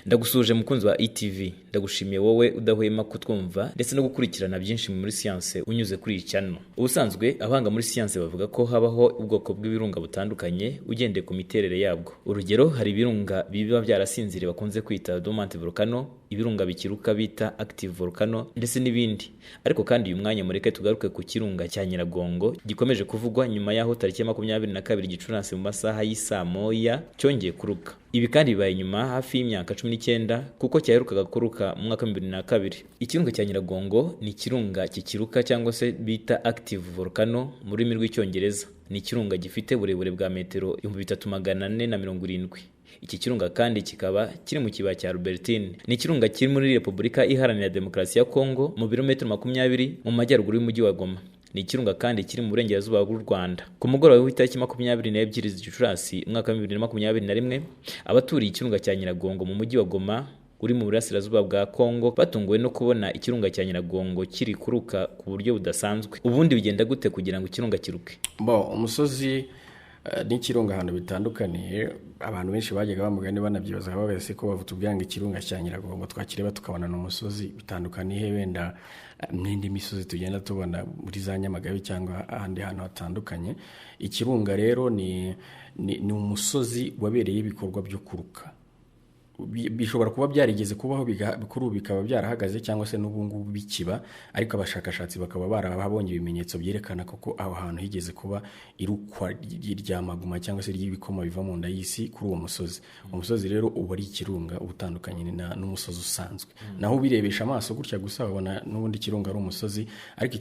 Ndagusuhuje mukunzi wa ETV, ndagushimiye wowe udahwema kutwumva ndetse no gukurikirana byinshi muri siyanse unyuze kuri iyi channel. Ubusanzwe abahanga muri siyanse bavuga ko habaho ubwoko bw'ibirunga butandukanye ugendeye ku miterere yabwo. Urugero, hari ibirunga biba byarasinziriye bakunze kwita dormant volcano, ibirunga bikiruka bita active volcano ndetse n'ibindi. Ariko kandi uyu mwanya mureke tugaruke ku kirunga cya Nyiragongo gikomeje kuvugwa nyuma y'aho tariki ya 22 Gicurasi mu masaha y'isaa moya cyongeye kuruka. Ibi kandi bibaye nyuma hafi y'imyaka 19 kuko cyaherukaga kuruka mu mwaka wa 2002. Ikirunga cya Nyiragongo ni ikirunga kikiruka cyangwa se bita active volcano mu rurimi rw'Icyongereza. Ni ikirunga gifite uburebure bwa metero 3470. Iki kirunga kandi kikaba kiri mu kibaya cya Albertine. Ni ikirunga kiri muri Repubulika Iharanira Demokarasi ya Kongo mu birometero 20 mu majyaruguru y'umujyi wa Goma. Ni ikirunga kandi kiri mu burengerazuba bw'u Rwanda. Ku mugoroba w'itariki 22 Gicurasi umwaka wa 2021, abaturiye ikirunga cya Nyiragongo mu mujyi wa Goma uri mu burasirazuba bwa Kongo batunguwe no kubona ikirunga cya Nyiragongo kiri kuruka ku buryo budasanzwe. Ubundi bigenda gute kugira ngo ikirunga kiruke? Bo umusozi n'ikirunga ahantu bitandukaniye, abantu benshi bajyaga bamugani banabyibaza babaza se ko bavuga ngo ikirunga cya Nyiragongo twakireba tukabona ni umusozi, bitandukaniye wenda n'indi misozi tugenda tubona muri za Nyamagabe cyangwa ahandi hantu hatandukanye. Ikirunga rero ni umusozi wabereye ibikorwa byo kuruka. Bishobora kuba byarigeze kubaho kuri ubu bikaba byarahagaze cyangwa se n'ubu ngubu bikiba, ariko abashakashatsi bakaba barahabonye ibimenyetso byerekana koko aho hantu higeze kuba irukwa rya maguma cyangwa se ry'ibikoma biva mu nda y'isi kuri uwo musozi. Umusozi rero uba ari ikirunga uba utandukanye n'umusozi usanzwe. Naho ubirebesha amaso gutya gusa wabona n'ubundi ikirunga ari umusozi, ariko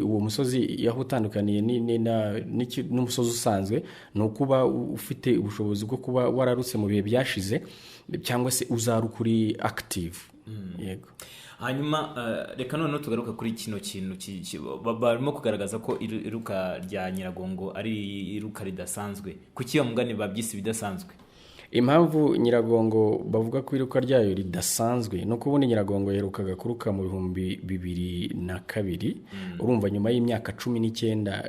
uwo musozi yaho utandukaniye n'umusozi usanzwe ni ukuba ufite ubushobozi bwo kuba wararutse mu bihe byashize cyangwa se uzaruka uri active. Yego. Hanyuma reka noneho tugaruka kuri kino kintu barimo kugaragaza ko iruka rya Nyiragongo ari iruka ridasanzwe. Kuki iyo mugani babyise ibidasanzwe? Impamvu Nyiragongo bavuga ko iruka ryayo ridasanzwe ni uko ubundi Nyiragongo yaherukaga kuruka mu 2002. Urumva nyuma y'imyaka 19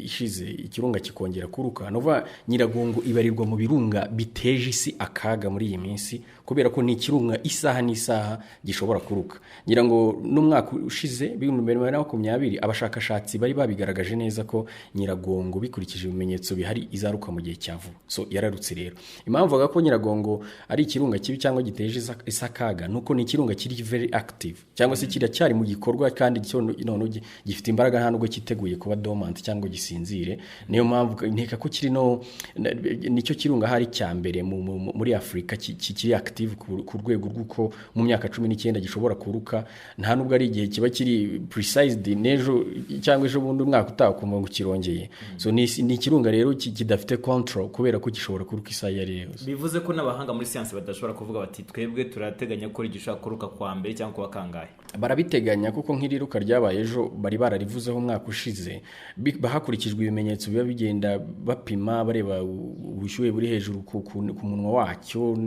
ishize ikirunga kikongera kuruka. Ni ukuvuga Nyiragongo ibarirwa mu birunga biteje isi akaga muri iyi minsi, kubera ko ni ikirunga isaha n'isaha gishobora kuruka. Ngira ngo n'umwaka ushize 2020 abashakashatsi bari babigaragaje neza ko Nyiragongo bikurikije ibimenyetso bihari izaruka mu gihe cya vuba. So yararutse rero. Impamvu bavuga ko Nyiragongo ari ikirunga kibi cyangwa giteje isi akaga nuko ni ikirunga kiri very active cyangwa se kiracyari mu gikorwa kandi cyo none gifite imbaraga nta nubwo cyiteguye kuba dormant cyangwa gisinzire. Niyo mpamvu nkeka ko kiri no nicyo kirunga hari cya mbere muri Afurika kiri active ku rwego rw'uko mu myaka 19 gishobora kuruka, nta nubwo ari igihe kiba kiri precise n'ejo cyangwa ejo bundi umwaka utaha ukumva ngo kirongeye. So ni ikirunga rero kidafite control kubera ko gishobora kuruka isaha iyo ari yo yose. Bivuze ko n'abahanga muri siyanse badashobora kuvuga bati twebwe turateganya ko gishobora kuruka kwa mbere cyangwa kuwa kangahe. Barabiteganya kuko nk'iriruka ryabaye ejo bari bararivuzeho umwaka ushize, hakurikijwe ibimenyetso biba bigenda bapima bareba ubushyuhe buri hejuru ku munwa wacyo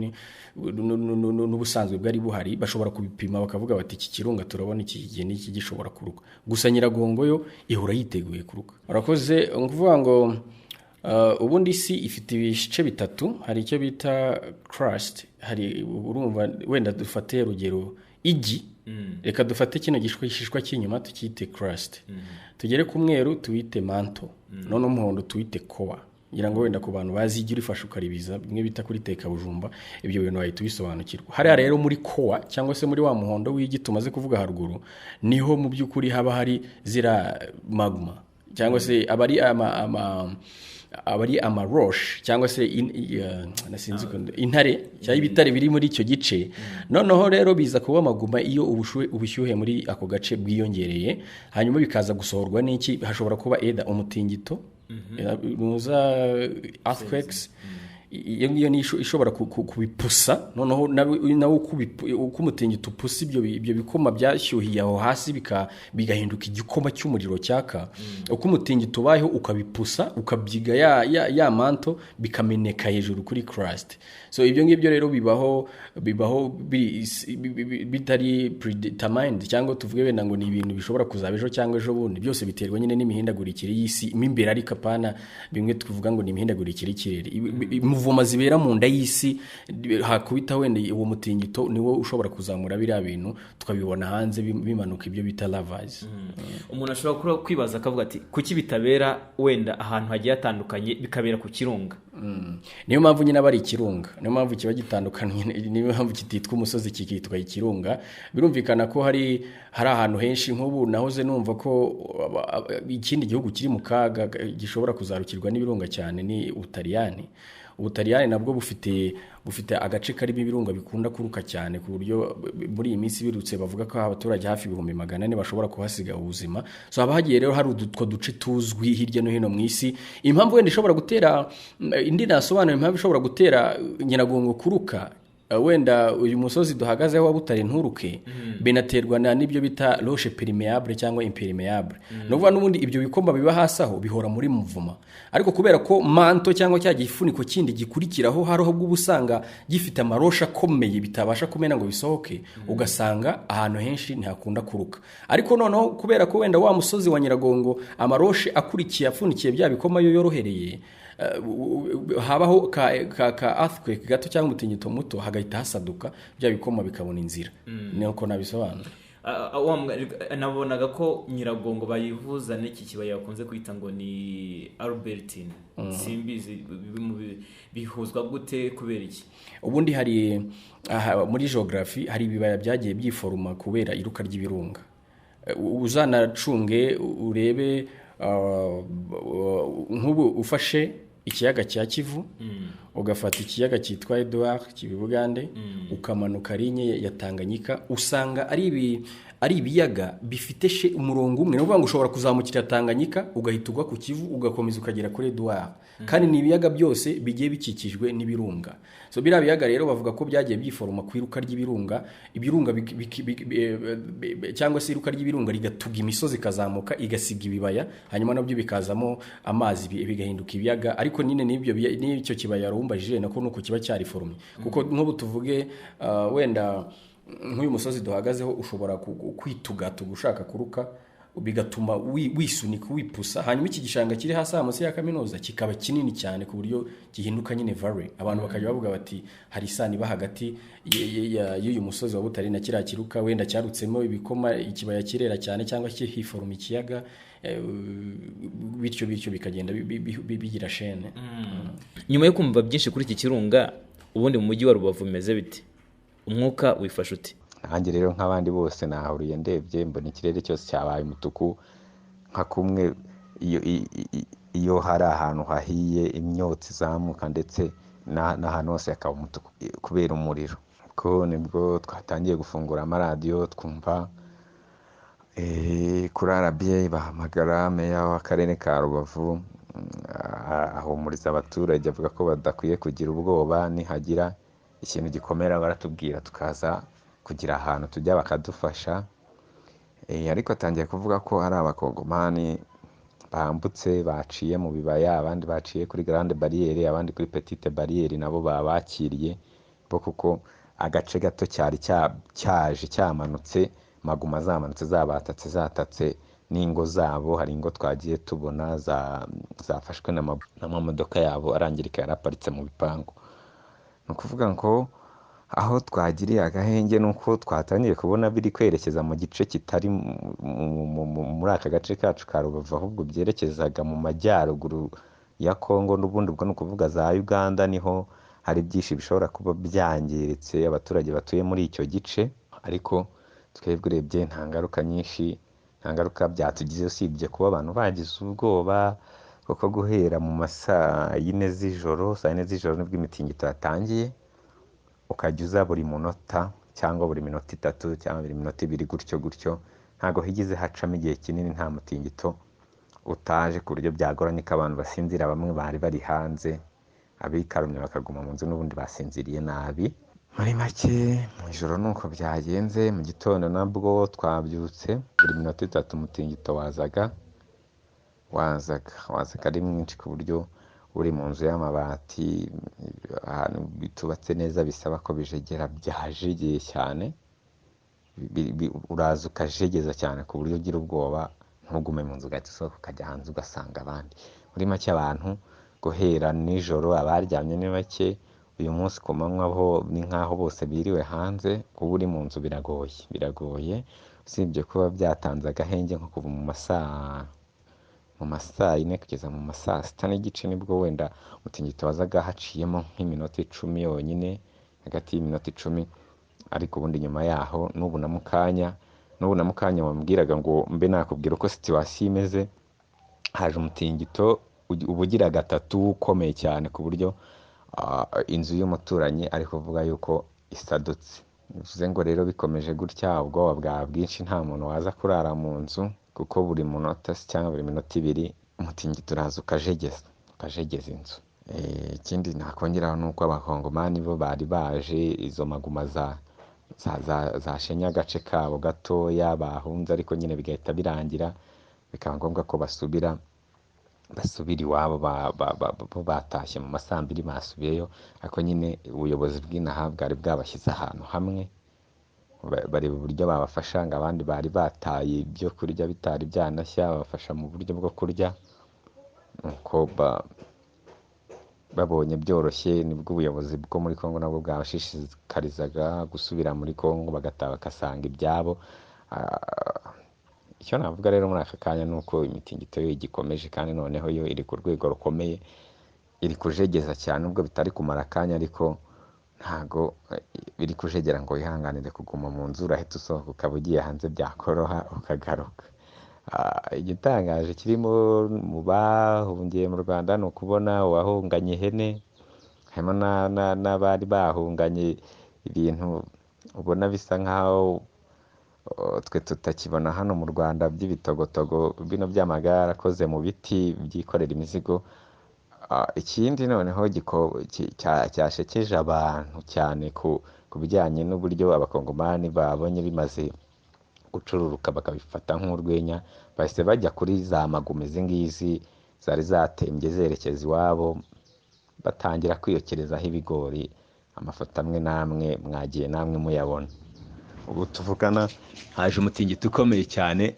n'ubusanzwe bwari buhari, bashobora kubipima bakavuga bati iki kirunga turabona iki gihe n'iki gishobora kuruka. Gusa Nyiragongo yo ihora yiteguye kuruka. Urakoze. Ukuvuga ngo ubundi isi ifite ibice bitatu, hari icyo bita crust, hari urumva wenda dufate urugero igi, reka dufate kino gishishwa cy'inyuma tukite crust, tugere ku mweru tuwite manto, none umuhondo tuwite core. Ngira ngo wenda ku bantu bazi igi urifasha ukaribiza bimwe bita kuri teka bujumba, ibyo bintu wahita ubisobanukirwa. Hariya rero muri core cyangwa se muri wa muhondo w'igi tumaze kuvuga haruguru, niho mu by'ukuri haba hari zira magma cyangwa se abari ama roche cyangwa se nasinzi ukuntu, intare cyangwa ibitare biri muri icyo gice. Noneho rero biza kuba maguma iyo ubushyuhe muri ako gace bwiyongereye, hanyuma bikaza gusohorwa n'iki, hashobora kuba either umutingito, muza earthquakes, iyo ngiyo ni ishobora kubipusa, noneho nawe uko umutingito upusa ibyo bikoma byashyuhiye aho hasi bigahinduka igikoma cy'umuriro cyaka. Uko umutingito ubayeho ukabipusa ukabyiga ya manto bikameneka hejuru kuri crust. So ibyo ngibyo rero bibaho bitari predetermined cyangwa tuvuge wenda ngo ni ibintu bishobora kuzaba ejo cyangwa ejo bundi, byose biterwa nyine n'imihindagurikire y'isi mo imbere, ariko apana bimwe tuvuga ngo ni imihindagurikire y'ikirere. muvuma zibera mu nda y'isi, hakubita wenda uwo mutingito niwo ushobora kuzamura biriya bintu tukabibona hanze bimanuka, ibyo bita lavas. Umuntu ashobora kwibaza akavuga ati kuki bitabera wenda ahantu hagiye hatandukanye bikabera ku kirunga? Niyo mpamvu nyine aba ari ikirunga, niyo mpamvu kiba gitandukanye, niyo mpamvu kititwa umusozi kikitwa ikirunga. Birumvikana ko hari ahantu henshi. Nk'ubu nahoze numva ko ikindi gihugu kiri mu kaga gishobora kuzarukirwa n'ibirunga cyane ni Ubutaliyani. Ubutaliyani nabwo bufite agace karimo ibirunga bikunda kuruka cyane, ku buryo muri iyi minsi birutse bavuga ko abaturage hafi 400,000 bashobora kuhasiga ubuzima. So haba hagiye rero hari utwo duce tuzwi hirya no hino mu isi. Impamvu wenda ishobora gutera indi nasobanura impamvu ishobora gutera Nyiragongo kuruka, wenda uyu musozi duhagazeho wa Butare nturuke, binaterwa na nibyo bita roche permeable cyangwa impermeable. Nuvuga n'ubundi ibyo bikoma biba hasi aho bihora muri muvuma, ariko kubera ko manto cyangwa cya gifuniko kindi gikurikiraho hariho bw'ubusanga gifite amarosha akomeye bitabasha kumena ngo bisohoke, ugasanga ahantu henshi ntihakunda kuruka. Ariko noneho kubera ko wenda wa musozi wa Nyiragongo amaroshe akurikiye afunikiye bya bikoma yo yorohereye, habaho ka earthquake gato cyangwa umutingito muto hagahita hasaduka bya bikoma bikabona inzira. Niko nabisobanura. Nabonaga ko Nyiragongo bayihuza n'iki kibaya bakunze kwita ngo ni Albertine. Simbizi bihuzwa gute, kubera iki? Ubundi hari muri geography hari ibibaya byagiye byiforuma kubera iruka ry'ibirunga. Uzanacunge urebe nk'ubu ufashe ikiyaga cya Kivu, ugafata ikiyaga cyitwa Edouard kibibugande, ukamanuka linye ya Tanganyika, usanga ari ibiyaga bifite umurongo umwe. Nuvuga ngo ushobora kuzamukira Tanganyika ugahita ugwa ku Kivu ugakomeza ukagera kuri Edouard, kandi ni ibiyaga byose bigiye bikikijwe n'ibirunga. So biriya biyaga rero bavuga ko byagiye byiforoma ku iruka ry'ibirunga, ibirunga cyangwa se iruka ry'ibirunga rigatuga imisozi ikazamuka igasiga ibibaya, hanyuma nabyo bikazamo amazi bigahinduka ibiyaga. Ariko nyine n'ibyo n'icyo kibaya rumbajije nako nuko kiba cyariforomye, kuko nk'ubu tuvuge wenda nk'uyu musozi duhagazeho ushobora kwitugatuga ushaka kuruka, bigatuma wisunika wipusa, hanyuma iki gishanga kiri hasi munsi ya kaminuza kikaba kinini cyane ku buryo gihinduka nyine valley. Abantu bakajya bavuga bati hari isano iba hagati y'uyu musozi wa Butare na kiriya kiruka, wenda cyarutsemo ibikoma ikibaya kirera cyane cyangwa kihiforoma ikiyaga, bityo bityo bikagenda bigira shene. Nyuma yo kumva byinshi kuri iki kirunga, ubundi mu mujyi wa Rubavu bimeze bite? Umwuka wifashe ute? Nanjye rero nk'abandi bose nahuriye ndebye mbona ikirere cyose cyabaye umutuku, nka kumwe iyo hari ahantu hahiye imyotsi izamuka ndetse n'ahantu hose hakaba umutuku kubera umuriro. Ko nibwo twatangiye gufungura amaradiyo twumva kuri RBA bahamagara meya w'akarere ka Rubavu ahumuriza abaturage avuga ko badakwiye kugira ubwoba, nihagira ikintu gikomera baratubwira tukaza kugira ahantu tujya bakadufasha. Ariko atangiye kuvuga ko ari abakongomani bambutse baciye mu bibaya, abandi baciye kuri grande barriere, abandi kuri petite barriere, nabo babakiriye bo kuko agace gato cyari cyaje cyamanutse, maguma zamanutse zabatatse zatatse n'ingo zabo. Hari ingo twagiye tubona zafashwe n'amamodoka yabo arangirika yaraparitse mu bipangu. Ni ukuvuga ngo aho twagiriye agahenge nuko twatangiye kubona biri kwerekeza mu gice kitari muri aka gace kacu ka Rubavu, ahubwo byerekezaga mu majyaruguru ya Kongo n'ubundi, ubwo ni ukuvuga za Uganda, niho hari byinshi bishobora kuba byangiritse abaturage batuye muri icyo gice. Ariko twebwe urebye nta ngaruka nyinshi, nta ngaruka byatugize usibye kuba abantu bagize ubwoba, kuko guhera mu masaa 4 z'ijoro, saa 4 z'ijoro nibwo imitingito yatangiye, ukajya uza buri munota cyangwa buri minota 3 cyangwa buri minota 2 gutyo gutyo, ntago higeze hacamo igihe kinini nta mutingito utaje, ku buryo byagoranye ko abantu basinzira. Bamwe bari bari hanze, abikarumye bakaguma mu nzu n'ubundi basinziriye nabi. Muri make mu ijoro nuko byagenze. Mu gitondo nabwo twabyutse buri minota 3 umutingito wazaga ari mwinshi, ku buryo uri mu nzu y'amabati ahantu bitubatse neza bisaba ko bijegera, byajegeye cyane, uraza ukajegeza cyane ku buryo ugira ubwoba ntugume mu nzu, ugahita usohoka ukajya hanze ugasanga abandi. Muri make abantu Guhera nijoro abaryamye ni bake, uyu munsi ku manywa ho ni nk'aho bose biriwe hanze, kuba uri mu nzu biragoye, biragoye, usibye kuba byatanze agahenge nko kuva mu masaa 4 kugeza mu masaa 6:30, nibwo wenda umutingito wazaga haciyemo nk'iminota 10 yonyine, hagati y'iminota 10, ariko ubundi nyuma yaho n'ubu na mukanya wambwiraga ngo mbe nakubwira uko situation imeze, haje umutingito ubugira gatatu ukomeye cyane ku buryo inzu y'umuturanyi ari kuvuga yuko isadutse. Bivuze ngo rero bikomeje gutya, ubwoba bwa bwinshi, nta muntu waza kurara mu nzu, kuko buri munota cyangwa buri minota 2 umutingito uraza ukajegeza inzu. Ikindi nakongeraho ni uko abakongomani bo bari baje izo maguma zashenye agace kabo gatoya bahunze, ariko nyine bigahita birangira, bikaba ngombwa ko basubira iwabo, bo batashye mu masaa 2 basubiyeyo, ariko nyine ubuyobozi bw'inaha bwari bwabashyize ahantu hamwe, bareba uburyo babafasha, ngo abandi bari bataye ibyo kurya bitari byanashya, babafasha mu buryo bwo kurya, nuko babonye byoroshye, nibwo ubuyobozi bwo muri Kongo nabwo bwabashishikarizaga gusubira muri Kongo bagataha bagasanga ibyabo. Icyo navuga rero muri aka kanya ni uko imitingito yo igikomeje, kandi noneho yo iri ku rwego rukomeye, iri kujegeza cyane, nubwo bitari kumara akanya, ariko ntago biri kujegera ngo wihanganire kuguma mu nzu, urahita usohoka ukaba ugiye hanze byakoroha ukagaruka. Igitangaje kirimo mu bahungiye mu Rwanda ni ukubona uwahunganye ihene, harimo n'abari bahunganye ibintu ubona bisa nkaho twe tutakibona hano mu Rwanda by'ibitogotogo bino by'amagare akoze mu biti byikorera imizigo. Ikindi noneho cyashekeje abantu cyane ku bijyanye n'uburyo abakongomani babonye bimaze gucururuka bakabifata nk'urwenya, bahise bajya kuri za maguma izi ngizi zari zatembye zerekeza iwabo, batangira kwiyokerezaho ibigori, amafoto amwe n'amwe mwagiye namwe muyabona. Ubu tuvugana haje umutingito ukomeye cyane,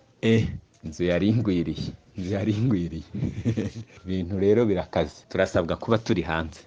inzu yari ingwiriye, inzu yari ingwiriye. Ibintu rero birakaze, turasabwa kuba turi hanze.